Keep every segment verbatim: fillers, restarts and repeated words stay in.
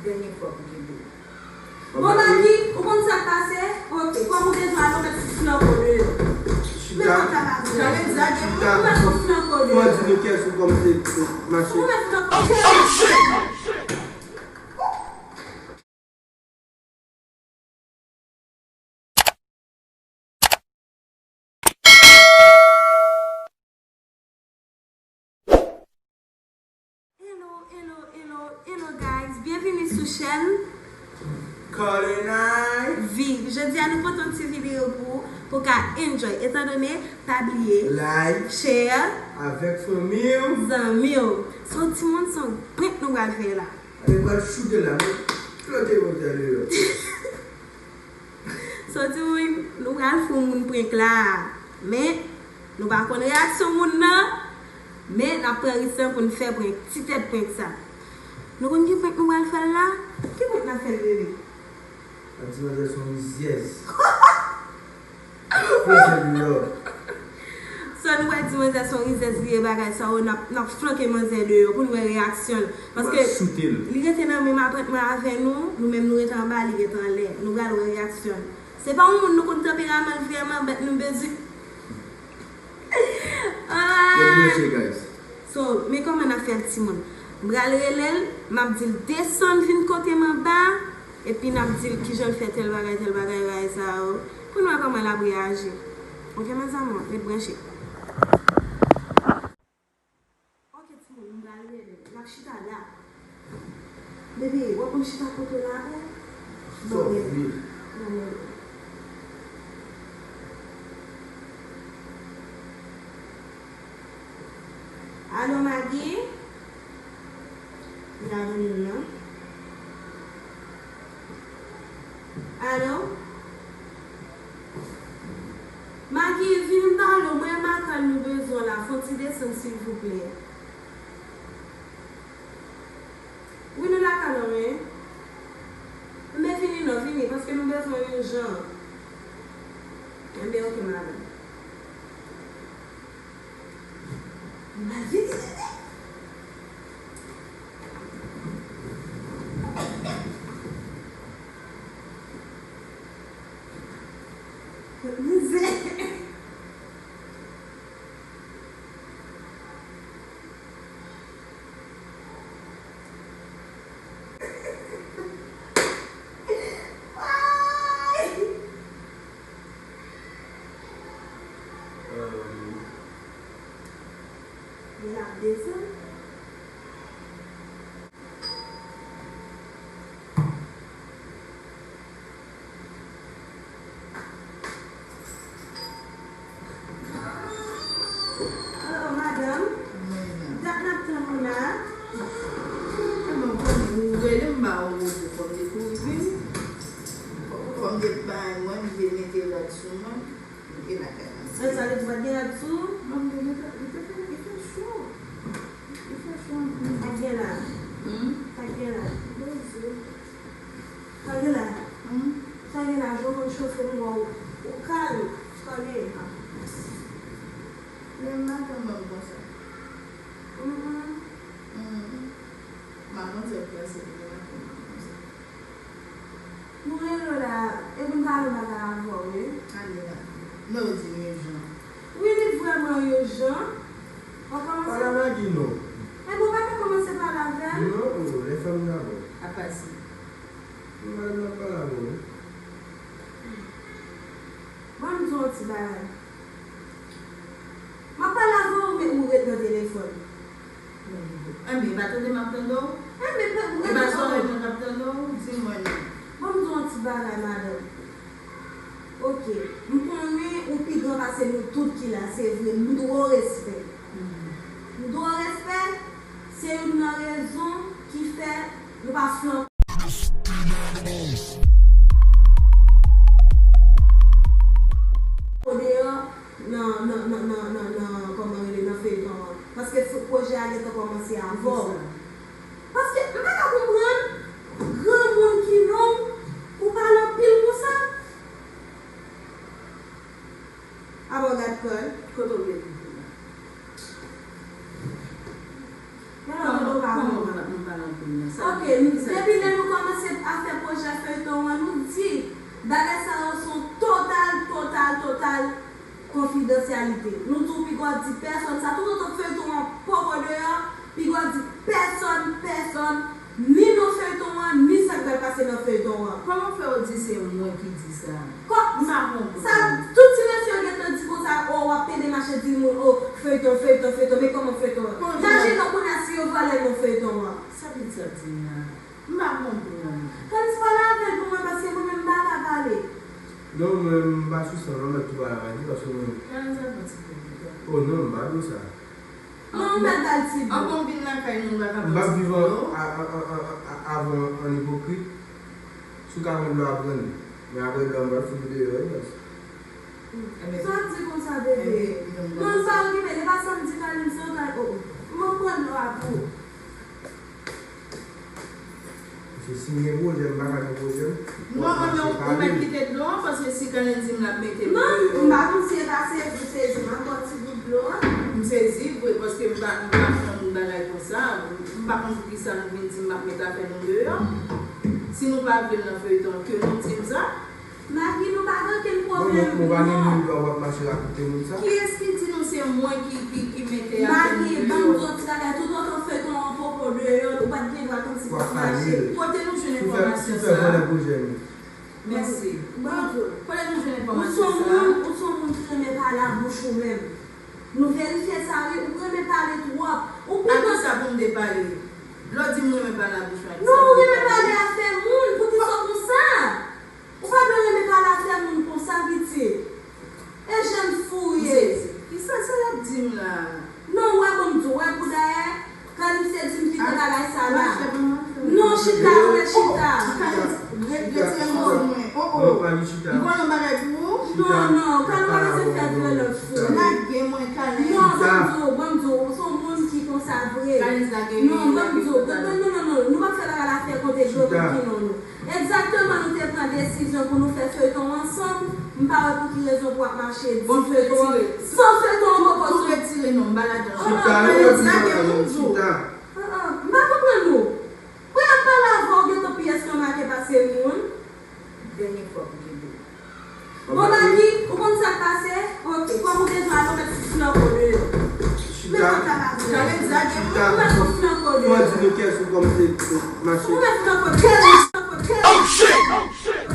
Dènye fwa pou kite. Bon, Maggie, ou konn sa k pase? Ok, kòm ou bezwen ale, ou mèt fout flanko deyò. Chita. Chita. Ou mèt fout flanko deyò. Fò di nou kiyès ou kòmanse mache. Ou mèt flanko deyò. Hello, hello, hello, hello guys. Byenvini sou chèn Colonel V. Jodi a nou pote yon ti videyo pou ou, pou w ka enjoy. Etandone, pa bliye like, share avèk fanmi w, zanmi w. So, timoun, se yon prank nou pral fè la. Yo pral choute la, men. Flote motè deyò. So, timoun, nou pral fè yon moun prank la. Men, nou pa konn reyaksyon moun nan. Men, n ap pran risk lan pou n fè prank, ti tèt prank sa. Nou konn ki prank nou pral fè l la? Ki prank n ap fè l, bebe? N ap di manzè se yon rizyèz. Flanke deyò. So, nou wè di manzè se yon rizyèz li ye, bagay sa yo, n ap, n ap flanke manzè deyò pou n wè reyaksyon l. Paske li rete nan menm apatman avè nou, nou menm nou rete anba, li rete anlè. Nou pral wè reyaksyon l. Se pa yon moun nou konn tanperaman l vrèman, but nou bezwen. Yo branche, guys. So, men kòman n ap fè l, timoun. M pral rele l, m ap di l desann vin kote m anba, epi n ap di l kijan l fè tèl bagay, tèl bagay, bagay sa yo. Pou n wè kòman l ap reyaji. Ok, mes amours, ret branche. Ok, timoun, m pral rele l. N ap chita la. Bebe, w ap konn chita kote w la, boo? Bon, bebe. Bon, bebe. Alo, Maggie? Li pa vini non. Alo? Maggie, vin m pale w, mwen e Makan nou bezwen w la, fè yon ti desann silvouplè. Wi, nou lakay la wi. Enben vini non, vini, paske nou bezwen w ijan. Enben ok, madanm. Li pa vini, bebe. Kot mizè. Li ap desann. Alo, madanm. Dat n ap tann ou la. Ou konnen, ou rele m ba ou repo, fò m te kouri vini. Fò m te bay mwen, m te mete rad sou mwen. Mwen te lakay la. Sa, sa vle di w pa t gen rad sou ou? Non, m te gen, li te fè, li fè cho. Li fè cho anpil. Sa k gen la? Hmm? Sa k gen la? Bondye. Sa k gen la? Hmm? Sa k gen la? Jò konn chofe m wè w. Ou kalm. Sa k gen? Lè m maten ban m konsa. Mm, mm. Mm. Madanm se plase pou maten ban m konsa. Nou rele w la, e pou n pale yon bagay avè w, wi. Ale la. Non, yo di m ijan. Wi, li vrèman ijan. W ap kòmanse. Pale a Maggie non. Enben, w pa ka kòmanse pale avè l? Non, o, lè fanm dabò. Apa si. Non, madanm nan pale avè w, wi. Ban m di w yon ti bagay. M ap pale avè w, men ou ret nan telefòn. Enben, pa tande m ap tande w? Enben, pe-, ou ret nan telefòn. E pa sèlman mwen k ap tande w, di mwen non. Ban m di w yon ti bagay, madanm. Ok, m konnen ou pi gran pase nou tout ki la, se vre, m dwe w respè. M dwe w respè, se youn nan rezon ki fè nou pa flanke deyò nan, nan, nan, kòman rele, nan feyton an. Paske fo-, pwojè a gentan kòmanse avè w. Paske m pa ka konprann granmoun ki nonm ou pale anpil konsa. Apa w gad kò l. Kote w vle pou la? Kòman, kòman w pale anpil nan sa? Ok, depi lè nou kòmanse Bagay sa yo se yon total, total, total konfidansyalite. Nou di w piga w di pèsonn sa, toutotan feyton an poko deyò, piga w di pèsonn, pèsonn, ni non feyton an, ni sa k pral pase nan feyton an. Kòman w fè w di se mwen ki di sa? Kò, m pa konprann. Sa, tout ti mesye yo gentan di konsa, o, w ap pede mache di moun, o, feyton, feyton, feyton, men kòman feyton an? Imajine w kounye a si yo vòlè non feyton an. Sa pitit sa ap di m la? M pa konprann. Kalis, pale avè l pou mwen, paske mwen menm m pa ka pale. Non, mwen, m pa sou sa, non, mèt tou pale avè l, paske mwen. Kalis, sa fè ti pèp. Oh, non, m pa di w sa. Non, ou mèt ba l ti dlo. An konbin lakay nou, m pa ka pran ti dlo. M p ap viv an, a, a, a, a, a, avè w an ipokrit. Si w ka pran dlo a, pran li. Men apre dlo a, m pral fout ou deyò, wi, baz. Sa w ap di konsa, bebe? Non, pa okipe l, e pa sa m di Kalis, se w ka, o, o. M ap pran dlo a pou ou. Paske si m gen pwoblèm, m pa ka gen pwoblèm. Non, men ou mèt kite dlo an, paske si Kalis di m l ap mete dlo. Non, m pa konn si e pa sezi, m sezi, m ap bwè ti gout dlo a. M sezi vre, paske m pa, m pa konn bagay konsa. M pa konn poukisa nou vin di m m ap met afè nou deyò. Si nou pa vle m nan feyton, ke nou di m sa. Magi, nou pa gen okenn pwoblèm, non. Ou pa gen menm dwa w ap mache rakonte moun sa. Kiyès ki di nou se mwen ki, ki, ki mete afè nou deyò? Magi, ban m di w ti bagay, toutotan feyton an poko deyò, ou pa t gen dwa tann si pou mache. Kote nou jwenn enfòmasyon sa a? Mèsi. Bon, kote nou jwenn enfòmasyon sa a? Ou se yon moun, ou se yon moun ki renmen pale a bouch ou menm. Nou verifye sa, wi, ou renmen pale twòp. Ou pi... A kisa pou m te pale? Lè w di m renmen pale a bouch mwen, a kisa pou m te pale? Non, ou renmen pale afè moun, poukisa w konsa? Ou pa dwe renmen pale afè moun konsa, pitit. E jèn fou w ye. M sezi. Kisa sa y ap di m la? Non, ou wè, ban m di w, ou wè, pou dayè, Kalis te di m kite bagay sa la. Non, chita, ou mèt chita. Kalis, retire manto mwen. Oh, oh. M vòlè yon bagay pou ou? Non, non, Kalis pa bezwen fè vre lòt fwa. Lage mwen, Kalis. Non, ban m di w, ban m di w, ou se yon moun ki konsa vre. Kalis lage m. Non, ban m di w, non, non, non, non, nou p ap fè bagay la fè kote dlo pou ki non nou. Egzakteman, nou te pran desizyon pou nou fè feyton ansanm. M pa wè pou ki rezon pou w ap mache di feyton an san feyton an poko soti. Tou retire non, m pa ladan. Chita, non, chita. M pa konprann ou. Mwen ap pale avè w, gentan pi estonmake pase moun. Dènye fwa pou kenbe. Bon, Magi, ou konn sa k pase? Ok, kòm ou bezwen ale, ou mèt fout flanke w deyò. Chita. Mèt flanke w deyò. Chita. Ou mèt fout flanke w deyò. Fò di nou kiyès ou kòm se, se mache. Ou mèt flanke w deyò. Oh, shit! Oh, shit!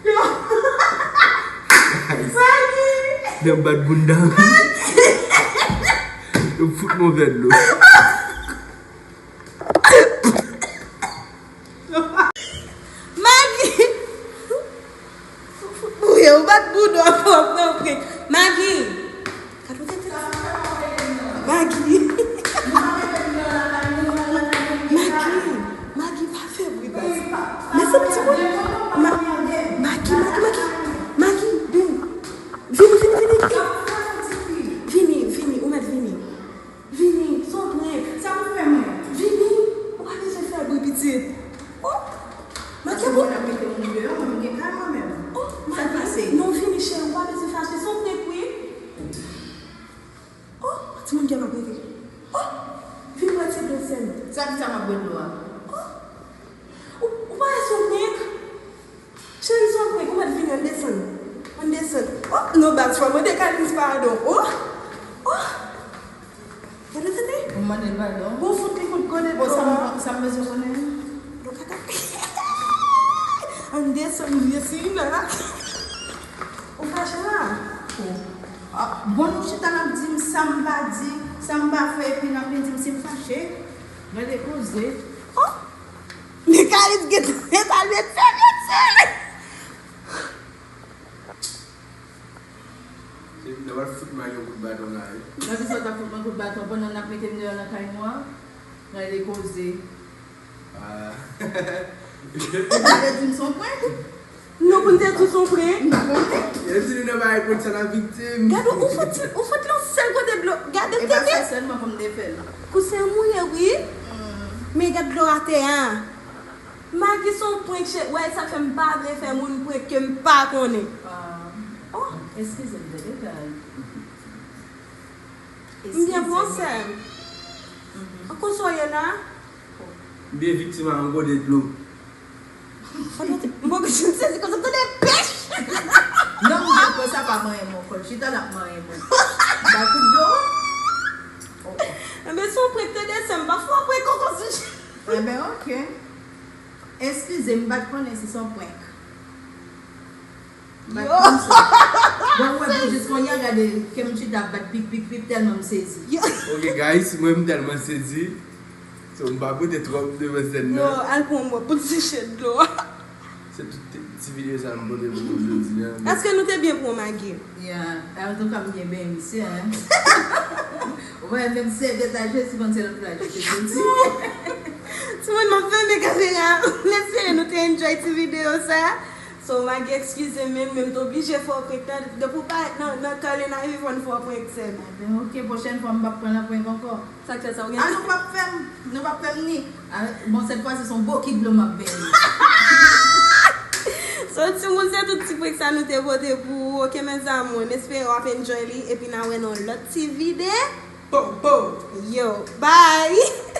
Yo! Magi! Nan bat bounda m. Yo fout mwen vè dlo. Magi! Ou fout bouye, ou bat bounda w twòp nan prank. Magi! Gade w tete. Magi! Magi! Magi, pa fè bri, baz. Mezanmi, ti moun. Ma-, Magi, Magi, Magi! Magi, vini. Vini, vini, vini. Vini, vini, ou mèt vini. Vini, se yon prank. Sa pou fè mwen? Vini, ou pa bezwen fè bri, pitit. Oh! Paske mwen ap mete moun deyò, mwen, m gen kay mwen menm. Oh, Magi, non, vini, cheri, ou pa bezwen fache, se yon prank, wi. Oh, timoun gen m ap rete. Oh, vin bwè ti dlo sè m. Sa ki sa m ap bwè dlo a? Oh, ou, ou pa wè se yon prank? Cheri, se yon prank, ou mèt vini, ann desann. Ann desann. Oh, non, baz, fò mande Kalis padon. Oh, oh. Gade, tande. Ou mande l padon? Bon, fout li kout gode dlo a. Bon, sa m, sa m bezwen konnen? Dlo kaka. Ann desann, vye sirina. Ou fache la? Oh. Ah, bon, nou chita n ap di m sa m pa di, sa m pa fè, epi n ap vin di m si m fache. Gade koze. Oh! Men Kalis gentan al met fè, met fè! Se nan pral fout Magi yon kout baton la, wi. Nan ki sa w t ap fout mwen kout baton pandan n ap mete m deyò nan kay nou an? Gade koze. Ah. Ou pa te di m se yon prank? Non, pou n te di w se yon prank. M pa konnen. Yo di nou nan bagay prank sa n ap viktim. Gade, ou fout, ou fout lan sèl kote dlo. Gade, tete. E pa sa sèlman pou m te fè l. Kousen mouye, wi. Mm. Men gade dlo atè a. Magi se yon prank, chè. Wè, sa k fè m pa vle fè moun prank ke m pa konnen. Ah. Oh. Eskize m, tete, kay. M byen, bon sè m. An konsa w ye la? M byen viktim a yon gode dlo. Fò nou te, m poko janm sezi konsa, m tande pèch! Non, m gen konsa pa manyen mwen kòl. Chita l ap manyen mwen. Bay kout dlo. Oh, oh. Enben, se yon prank tande sè m, pa fè yon prank ankò sou. Enben, ok. Eskize, m pa t konnen si se yon prank. M pa t konn sa. Bon, ou wè, pou jis kounye a, gade, kè m chita ap bat pip, pip, pip, tèlman m sezi. Ok, guys, mwen m tèlman sezi. So, m pa pote twòp devan sèn nan. Yo, al pran yon mòp pou l seche dlo a. Se tout ti, ti videyo sa m pote pou nou jodi a. Èske nou te byen pran Magi? Ya, antouka m byen benyen misye, en. Ou wè, menm sèvyèt la, Jezi konn se lòt la, Jezi konn se. Timoun, m ap fèmen kamera. M espere nou te enjoy ti videyo sa. So, Magi, eskize m, men m te oblije fè w prank nan. Depi w parèt nan, nan Carlina Vivant, fò w prank sè m. Enben, ok, pwochèn fwa, m p ap pran nan prank ankò. Sa k fè sa, ou gen. Ah, nou p ap fè m, nou p ap fè m ni. Ah, bon, sèt fwa, se yon bokit dlo m ap benyen. So, timoun, se tout ti prank sa nou te pote pou ou, ok, mes amours? M espere w ap enjoy li, epi n a wè nan lòt ti vide. Po, po. Yo, bye!